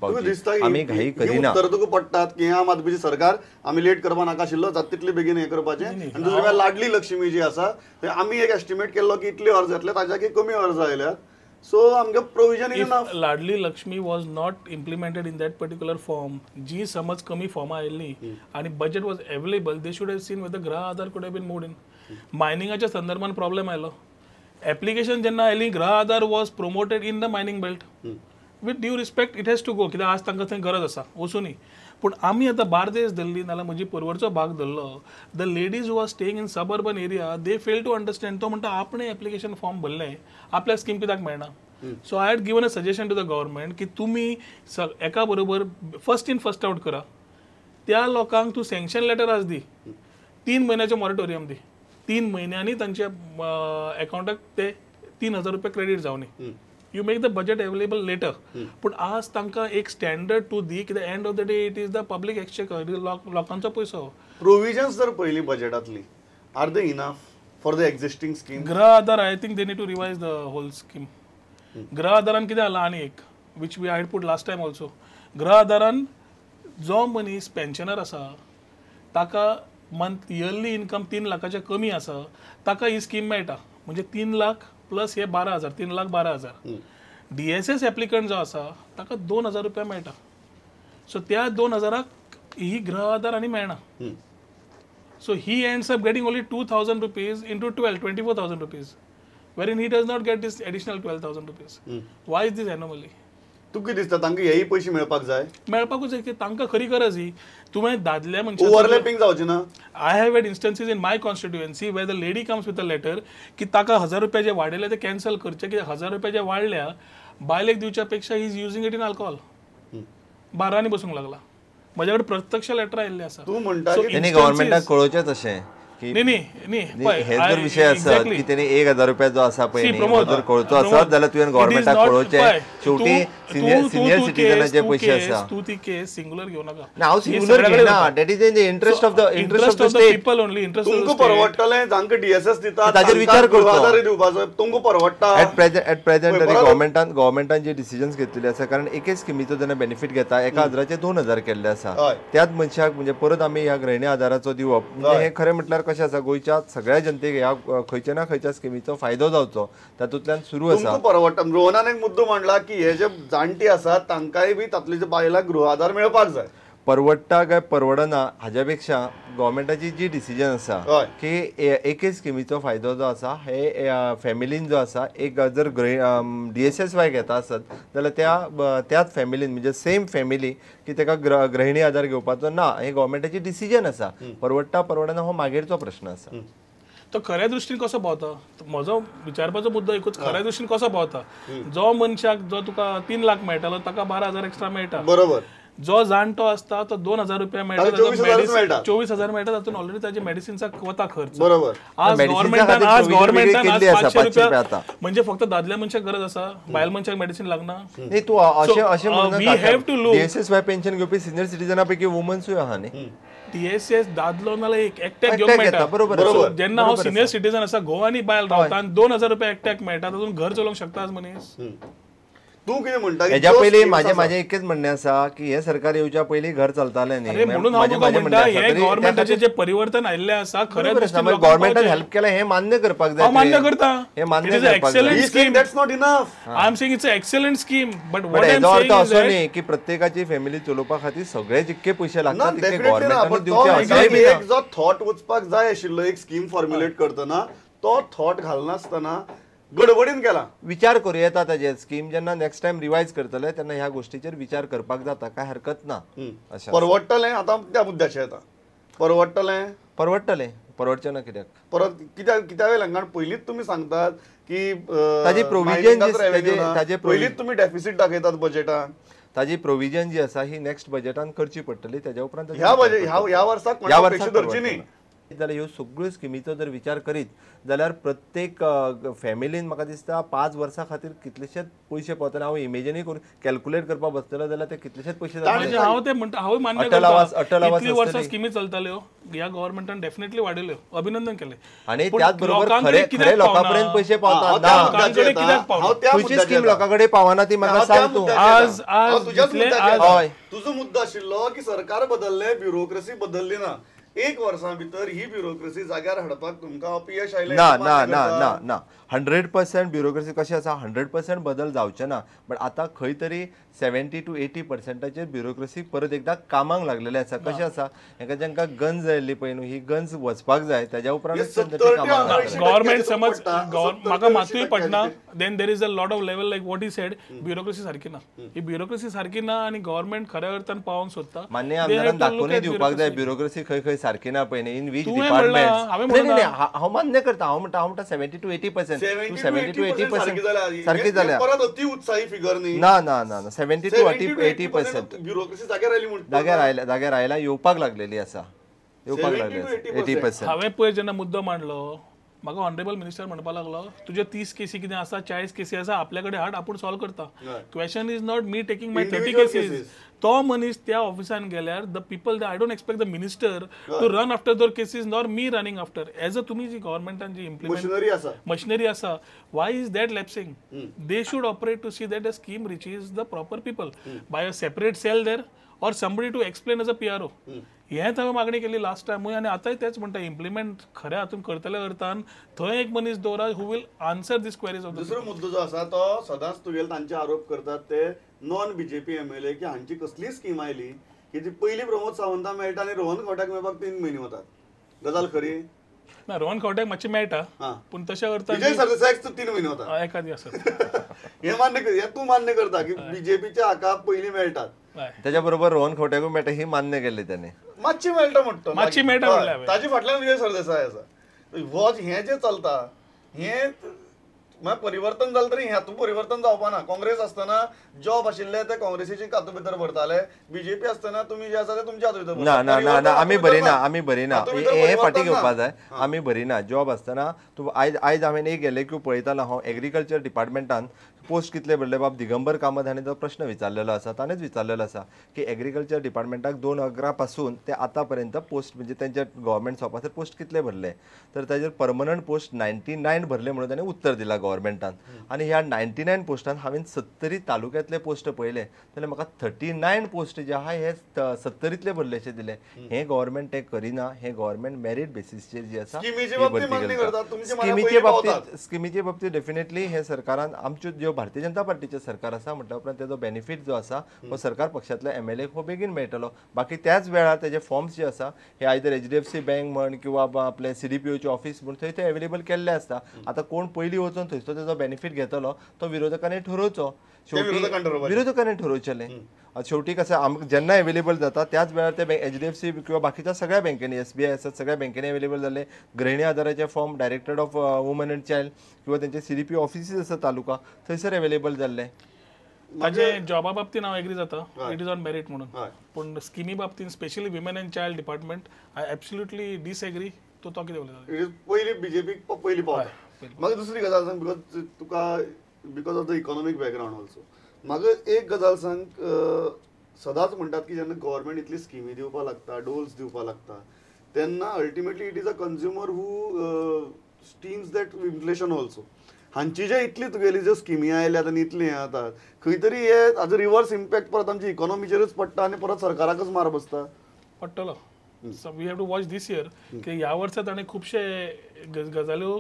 पावची, आमी घाई करिना. तर तुका पडटात की आम आदमीची सरकार आमी लेट करपा नाका आशिल्लो, जाता तितले बेगीन हें करपाचें. आनी दुसरें लाडली लक्ष्मी जी आसा ते आमी एक एस्टिमेट केल्लो की इतले अर्ज येतले, ताच्या कमी अर्ज आयल्यात. सो आमगे provision is enough. Ladli Lakshmi was not implemented in that particular form, जी समज कमी फॉर्मां आयिल्ली आनी budget was available, they should have seen whether Gruha Aadhaar could have been moved in. मायनिंगाच्या संदर्भान प्रॉब्लेम आयलो. एप्लिकेशन जेन्ना आयली, Gruha Aadhaar was promoted in the mining belt. With due respect it has to go, कित्याक आज तांकां थंय गरज आसा, वचुनी. पूण आमी आतां बार्देस धरली नाल्यार म्हजी परवरचो भाग धरलो, the ladies who are staying in suburban area they fail to understand. तो म्हणटा आपणें एप्लिकेशन फॉर्म भरलें, आपल्याक स्कीम कित्याक मेळना. So I had given a suggestion to the government की तुमी एका बरोबर फर्स्ट इन फर्स्ट आवट करा, त्या लोकांक तूं सँक्शन लेटर आज दी, 3 म्हयन्याचें मॉरेटोरियम दी, 3 म्हयन्यांनी तांच्या एकावंटाक ते 3,000 रुपया credit जावनी. You make the budget available later. पूण आज तांकां एक स्टँडर्ड टू दी कित्याक end of the day it is the public exchequer, लोकांचो पयसो. प्रोविजन्स जर पयली बजेटांतली are they enough for the existing scheme? Gruha Aadhaar I think they need to revise the whole scheme. गृह आधारान कितें जालां आनी एक which we had put last time also, गृह आधारान जो मनीस पेन्शनर आसा ताका मंथ इयरली इनकम 3 लाखाच्या कमी आसा ताका ही स्कीम मेळटा, म्हणजे 3 लाख प्लस हे 12,000, 3,12,000. डीएसएस एप्लिकंट जो आसा ताका 2,000 रुपया मेळटा. सो त्या 2,000 ही गृह आधार आनी मेळना. So he ends up getting only 2,000 rupees into 12, 24,000 rupees, wherein he does not get this additional 12,000 rupees. Why is this anomaly? तुका कितें दिसता तांकां हेय पयशे मेळपाक जाय? मेळपाकूच जाय, की तांकां खरी गरज ही. तुवें दादल्या मनशां ओवरलॅपिंग जावचें ना. I have had instances in my constituency where the lady comes with a letter की ताका 1,000 रुपया जे वाडयले ते कॅन्सल करचे, की 1,000 रुपया जे वाडल्या बायलेक दिवच्या पेक्षा he is using it in alcohol, बारांनी बसूंक लागला. म्हज्या कडेन प्रत्यक्ष लेटर आयिल्लें आसा. तूं म्हणटा गव्हर्मेंटाक कळोवचें तशें न्ही न्ही न्ही, हे जर विशय आसत की तेणी 1,000 रुपया जो आसा पळय न्ही जर कळचो आसत जाल्यार तुवें गव्हर्मेंटाक कळोवचें. शेवटी सिनियर सिटीजनाचे पयशे आसा. तूं ती केस सिंगुलर घेवं नाका. ना, हांव सिंगुलर घेना. That is in the interest of the interest of the state people only. Interest तुमकां परवडटलें जांकां डीएसएस दिता ताचेर विचार करचो, दिवपाचो तुमकां परवडटा. एट प्रेझेंट तरी गव्हर्मेंटान जे डिसिजन्स घेतलेले आसा, कारण एके स्किमीचो जेन्ना बेनिफीट घेता 1,000 2,000 केल्ले आसा, त्याच मनशाक म्हणजे परत आमी ह्या गृहिणी आधाराचो दिवप म्हणजे हे खरें म्हटल्यार कशें आसा, गोंयच्या सगळ्या जनतेक ह्या खंयच्या ना खंयच्या स्किमीचो फायदो जावचो तातूंतल्यान सुरू आसा. परवडटा. रोहनान एक मुद्दो मांडला की हे जे जाणटी आसात तांकांय बी तातले जे बायलांक गृह आधार मेळपाक जाय. परवडटा काय परवडना हाज्या पेक्षा गव्हर्मेंटाची जी डिसिजन आसा की एके स्किमीचो फायदो जो आसा हे फॅमिलीन जो आसा एक जर डीएसएस वाय घेता आसत जाल्यार त्या त्याच फॅमिलीन म्हणजे सेम फॅमिली की ताका गृहिणी आधार घेवपाचो ना, हे गव्हर्मेंटाची डिसिजन आसा. परवडटा परवडना हो मागीरचो प्रश्न आसा. तो खऱ्या दृश्टीन कसो पावता, म्हजो विचारपाचो मुद्दो एकूच, खऱ्या दृश्टीन कसो पावता? जो मनशाक जो तुका 3 लाख मेळटालो ताका 12,000 एक्स्ट्रा मेळटा, बरोबर. जो जाणटो आसता तो 2,000 रुपया मेळटा, 24,000 मेळटा, तातूंत ऑलरेडी ताजे मेडिसिनचा वता खर्च, बरोबर. आज गव्हर्मेंटान आज गव्हर्मेंटान आज 500 रुपया म्हणजे फक्त दादल्या मनशाक गरज आसा, बायल मनशाक मेडिसिन लागना. न्ही, तूं अशें अशें म्हणून डीएसएस वाय पेन्शन घेवपी सिनियर सिटीजना पैकी वुमन्सूय आहा न्ही. डीएसएस दादलो नाल्यार एक एकट्याक घेवंक मेळटा, बरोबर. जेन्ना हांव सिनियर सिटीजन आसा, घोव आनी बायल रावता आनी 2,000 रुपया एकट्याक मेळटा, तातूंत घर चलोवंक शकता आज मनीस? तूं कितें म्हणटा? हेज्या पयलीं म्हाजें म्हाजें एकच म्हणणें आसा की हें सरकार येवच्या पयलीं घर चलतालें न्ही, म्हणून हांव तुका म्हणटा हें गव्हर्मेंटाचें जें परिवर्तन आयिल्लें आसा खरें गव्हर्मेंटान हेल्प केलें हें मान्य करपाक जाय. हांव मान्य करता, हें मान्य करपाक जाय. That's not enough. I am saying it's a excellent scheme, but what I am हेजो अर्थ सेइंग असो न्ही की प्रत्येकाची फॅमिली चलोवपा खातीर सगळे जितके पयशे लागता तितके गव्हर्मेंटानूच दिवचे अशेंय बी ना. एक जो थॉट वचपाक जाय आशिल्लो एक स्कीम फॉर्म्युलेट करतना तो थॉट घालनासतना गडबडीन केला. विचार करूं येता ताजेर. स्कीम जेन्ना नेक्स्ट टायम रिवायज करतले तेन्ना ह्या गोष्टीचेर विचार करपाक जाता, काय हरकत ना. अशें परवडटलें. आतां त्या मुद्द्याचेर येता, परवडटलें? परवडटलें, परवडचें ना कित्याक? परत कित्याक कित्या वेल्यान? कारण पयलींच तुमी सांगतात की ताजी प्रोविजन ताजे पयलींच तुमी डेफिसीट दाखयतात बजेटान. ताजी प्रोविजन जी आसा ही नेक्स्ट बजेटान करची पडटली, तेज्या उपरांत ह्या बजेट ह्या वर्साक धरची न्ही. जाल्यार ह्यो सगळ्यो स्किमीचो जर विचार करीत जाल्यार प्रत्येक फॅमिलीन म्हाका दिसता 5 वर्सां खातीर कितलेशेच पयशे पावतले. हांव इमेजिनूय करून कॅल्क्युलेट करपाक बसतलो जाल्यार ते कितलेशेच पयशे जातले. हांव ते म्हणटा, हांवूय मान्य करता, अटल आवास वर्सां स्किमी चलताल्यो ह्या गव्हर्मेंटान डेफिनेटली वाडयल्यो, अभिनंदन केलें. आनी त्याच बरोबर खरे लोकां पर्यंत पयशे पावता ना, खंयची स्कीम लोकां कडेन पावना ती म्हाका सांग तूं. आज आज तुजो मुद्दो आशिल्लो की सरकार बदलले, ब्युरोक्रेसी बदलली ना. एक वर्सां भितर ही ब्युरोक्रेसी जाग्यार हाडपाक तुमकां अपयश आयलें? ना ना ना ना ना, 100% ब्युरोक्रेसी कशी आसा, 100% बदल जावचे ना, बट आतां खंय तरी 70 to 80% bureaucracy परत एकदां कामाक लागलेले आसा. कशें आसा, हेका जांकां गंज आयिल्ली पळय न्हू, ही गंज वचपाक जाय, ताज्या उपरांत गव्हर्मेंट समज म्हाका मातूय पडना. Then there is a lot of level like what he said, bureaucracy सारकी ना, ही ब्युरोक्रेसी सारकी ना आनी गव्हर्मेंट खऱ्या अर्थान पावोवंक सोदता. मान्य आमदारान दाखोवनूय दिवपाक जाय ब्युरोक्रेसी खंय खंय सारकी ना पळय न्ही, इन which department. हांव मान्य करता, हांव म्हणटा, हांव म्हणटा 70 to 80%, 70 to 80% सारकी जाल्या. परत अति उत्साही फिगर न्ही. ना ना ना, 70 to 80% bureaucracy जाग्यार आयली म्हणटा, जाग्यार आयल्या, जाग्यार आयला, येवपाक लागलेली आसा, येवपाक लागलेली 80%. हांवें पयर जेन्ना मुद्दो मांडलो, म्हाका ऑनरेबल मिनिस्टर म्हणपाक लागलो, तुजे 30 केसी कितें आसा, 40 केसी आसा, आपल्या कडेन हाड, आपूण सॉल्व करता. Question is not me taking my 30 cases. तो मनीस त्या ऑफिसान गेल्यार the people, I don't expect the minister to run after those cases, nor me running after. As a तुमी जी गव्हर्मेंटान जी इम्प्लिमेंट मशिनरी आसा, why is that lapsing? They should operate to see that the scheme reaches the proper people by a separate cell there or somebody to explain as a PRO. हेंच हांवें मागणी केली last टायमूय आनी आतांय तेच म्हणटा, implement खऱ्या हातून करतल्या अर्थान थंय एक मनीस दवरा who will answer this queries of. दुसरो मुद्दो जो आसा तो सदांच तुगेले तांचे आरोप करतात ते नॉन बीजेपी एमएलए की हांची कसली स्कीम आयली की ती पयली प्रमोद सावंता मेळटा आनी रोहन खंवट्याक मेळपाक 3 म्हयने वतात. गजाल खरी ना? रोहन खंवट्याक मातशें मेळटा, पूण तशें अर्थान विजय सरदेसायाक 3 म्हयने वतात एखादी आसत. हें मान्य, हें तूं मान्य करता की बीजेपीच्या हाका पयलीं मेळटात, त्याच्या बरोबर रोहन खंवट्याकूय मेळटा, ही मान्य केल्ली त्याने. मातशी मेळटा म्हणटा, मातशी मेळटा, ताजे फाटल्यान विजय सरदेसाय आसा. हो हें जें चलता हें मागीर परिवर्तन जालें तरी हातूंत परिवर्तन जावपा ना. काँग्रेस आसतना जॉब आशिल्ले ते काँग्रेसीचे हातूंत भितर भरताले, बीजेपी आसतना तुमी जे आसा ते तुमच्या हातूंत भितर. ना ना ना ना, आमी भरिना, आमी भरिना, हे फाटीं घेवपा जाय, आमी भरिना. जॉब आसतना तूं आयज आयज हांवें एक एलएक्यू पळयतालो, हांव एग्रीकल्चर डिपार्टमेंटान पोस्ट कितले भरले बाब दिगंबर कामत हाणें जो प्रश्न विचारलेलो आसा, ताणेंच विचारलेलो आसा की एग्रीकल्चर डिपार्टमेंटाक 2011 पासून ते आतां पर्यंत पोस्ट म्हणजे तेंच्या गव्हर्मेंट शॉपाचेर पोस्ट कितले भरले, तर ताजेर परमनंट पोस्ट 99 भरले म्हणून ताणें उत्तर दिलां गव्हर्मेंटान. आनी ह्या 99 पोस्टान हांवें 70 तालुक्यांतले पोस्ट पळयले जाल्यार म्हाका 39 पोस्ट जे आहा हे 70तले भरलेशे दिले. हें गव्हर्मेंट तें करिना, हें गव्हर्मेंट मेरीट बेसीसचेर जी आसा स्किमीचे बाबतींत, स्किमीचे बाबतींत डेफिनेटली हे सरकारान आमच्यो ज्यो भारतीय जनता पार्टीचें सरकार आसा म्हटल्या उपरांत तेजो बेनिफीट जो आसा हो सरकार पक्षांतल्या एमएलए हो बेगीन मेळटलो. बाकी त्याच वेळार तेजे फॉर्म्स जे आसा हे आयदर HDFC bank म्हण किंवा आपले CDPOचे ऑफिस म्हण थंय ते एवेलेबल केल्ले आसता. आतां कोण पयलीं वचून थंयसर तेजो बेनिफीट घेतलो तो विरोधकांनी ठरोवचो, शेवटी विरोधकांनी ठरोवचेलें. शेवटी कसं आमकां जेन्ना एवेलेबल जाता त्याच वेळार ते HDFC किंवा बाकीच्या सगळ्या बँकेनी, SBI आसात सगळ्या बँकेनी एवेलेबल जाल्ले गृहिणी आधाराचे form directorate of women and child किंवा तेंचे CDP offices आसा तालुका थंयसर एवेलेबल जाल्ले. ताजे जॉबा बाबतीन हांव एग्री जाता, it is on merit म्हणून, पूण स्किमी बाबतीन specially women and child department I absolutely disagree. तो तो कितें उलयता पयली बीजेपी पयली पावता. म्हाका दुसरी गजाल सांग, because तुका because of the economic background also, म्हाका एक गजाल सांग, सदांच म्हणटात की जेन्ना गव्हर्मेंट इतली स्किमी दिवपाक लागता, डोल्स दिवपाक लागता, तेन्ना ultimately it is a consumer who steams that inflation also. हांची जे इतली तुगेली ज्यो स्किमी आयल्यात आनी इतली हें जातात, खंय तरी हे हाजो रिवर्स इम्पॅक्ट परत आमच्या इकॉनॉमीचेरूच पडटा आनी परत सरकाराकच मार बसता. पडटलो. So we have to watch this year की ह्या वर्सा ताणें खुबशे गजाल्यो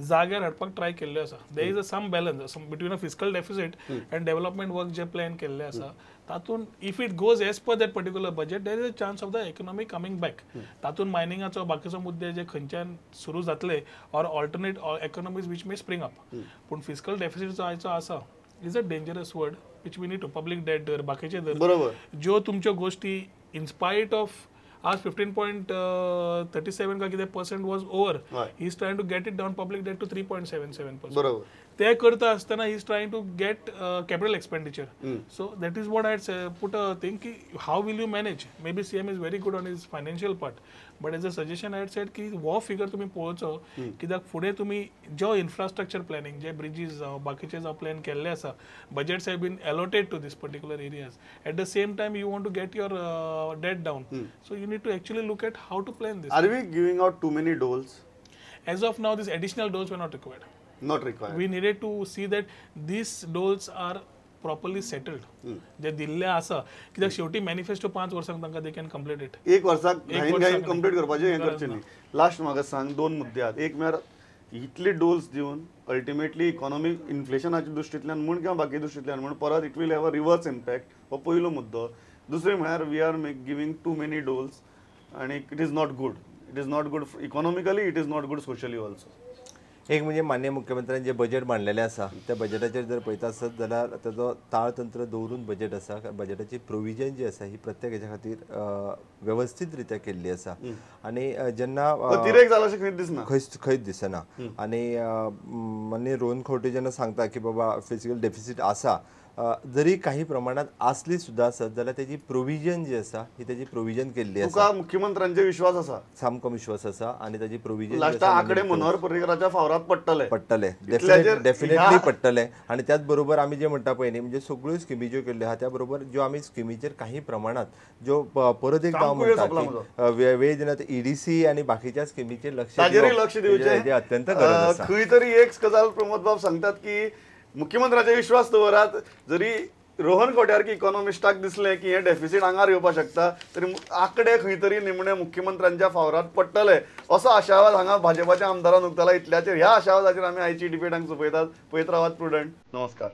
जाग्यार हाडपाक ट्राय केल्ल्यो आसा. There is a some balance between a fiscal deficit and development work J plan केल्ले आसा तातूंत if it goes as per that particular budget there is a chance of the economy coming back. तातूंत मायनिंगाचो बाकीचो मुद्दे जे खंयच्यान सुरू जातले or alternate economies which may spring up. पूण फिस्कल डेफिसीट जो आयचो आसा is a dangerous word which we need to public debt धर बाकीचे धर बरोबर ज्यो तुमच्यो गोश्टी इनस्पायट ऑफ आज 15.37 का किती percent was over, he is trying to get it down public debt to 3.77%. बरोबर. ते करता आसतना he is trying to get capital expenditure. So that is what I put a thing की how will you manage. Maybe CM is very good on his financial part, but as a suggestion I had said की हो figure तुमी पळोवचो, कित्याक फुडें तुमी जो infrastructure planning, जे bridges जावं बाकीचे जावं प्लॅन केल्ले आसा, budgets have been allotted to this particular areas. At the same time you want to get your debt down, so you need to actually look at how to plan this. Are we giving out too many doles? As of now, these additional doles were not required. Not required. We needed to see that these doles are properly settled. जे दिल्ले आसा, कित्याक शेवटी manifesto 5 वर्सांक तांकां they can complete it. एक वर्साक घाईन घाईन complete करपाचें हें करचें न्ही. लास्ट म्हाका सांग, दोन मुद्दे आहात. एक म्हळ्यार इतली डोल्स दिवन अल्टिमेटली इकॉनॉमीक इन्फ्लेशनाच्या दृश्टींतल्यान म्हूण किंवा बाकी दृश्टींतल्यान म्हूण परत it will have a reverse impact, हो पयलो मुद्दो. दुसरें म्हळ्यार we are giving too many doles आनी it is not good. It is not good economically, it is not good socially also. एक म्हणजे माननीय मुख्यमंत्र्यान जे बजेट मांडलेलें आसा त्या बजेटाचेर जर पळयता आसत जाल्यार ताजो ताळतंत्र दवरून बजेट आसा. बजेटाची प्रोविजन जी आसा ही प्रत्येक हेच्या खातीर वेवस्थीत रित्या केल्ली आसा आनी जेन्ना अतिरेक जाला अशें खंयच दिसना, खंयच दिसना. आनी माननीय रोहन खंवटे जेन्ना सांगता की बाबा फिजिकल डेफिसीट आसा, जरी काही प्रमाणात आसली सुद्दां आसत जाल्यार तेजी प्रोविजन जी आसा ही तेजी प्रोविजन केल्ली आसा. तुका मुख्यमंत्र्यांचेर विश्वास आसा? सामको विश्वास आसा आनी ताजी प्रोविजन लास्ट आंकडे मनोहर पर्रीकराच्या फावरात पडटले, पडटले डेफिनेटली पडटले. आनी त्याच बरोबर आमी जे म्हणटा पळय न्ही, म्हणजे सगळ्यो स्किमी ज्यो केल्ल्यो आहा त्या बरोबर ज्यो आमी स्किमीचेर काही प्रमाणात ज्यो परत एकदा हांव म्हणटा वेळ दिना ईडीसी आनी बाकीच्या स्किमीचेर लक्ष दिवचें अत्यंत गरज आसा. खंय तरी एक गजाल प्रमोद बाब सांगतात की मुख्यमंत्र्याचे विश्वास दवरात, जरी रोहन खंवट्यासारकी इकॉनॉमिस्टाक दिसलें की हें डेफिसीट आंगार येवपाक शकता, तरी आंकडे खंय तरी निमणे मुख्यमंत्र्यांच्या फावरात पडटले असो आशावाद हांगा भाजपाच्या आमदारान उक्तायला. इतल्याचेर ह्या आशावादाचेर आमी आयची डिबेट हांगा सोंपयतात. पळयत रावात प्रुडंट. नमस्कार.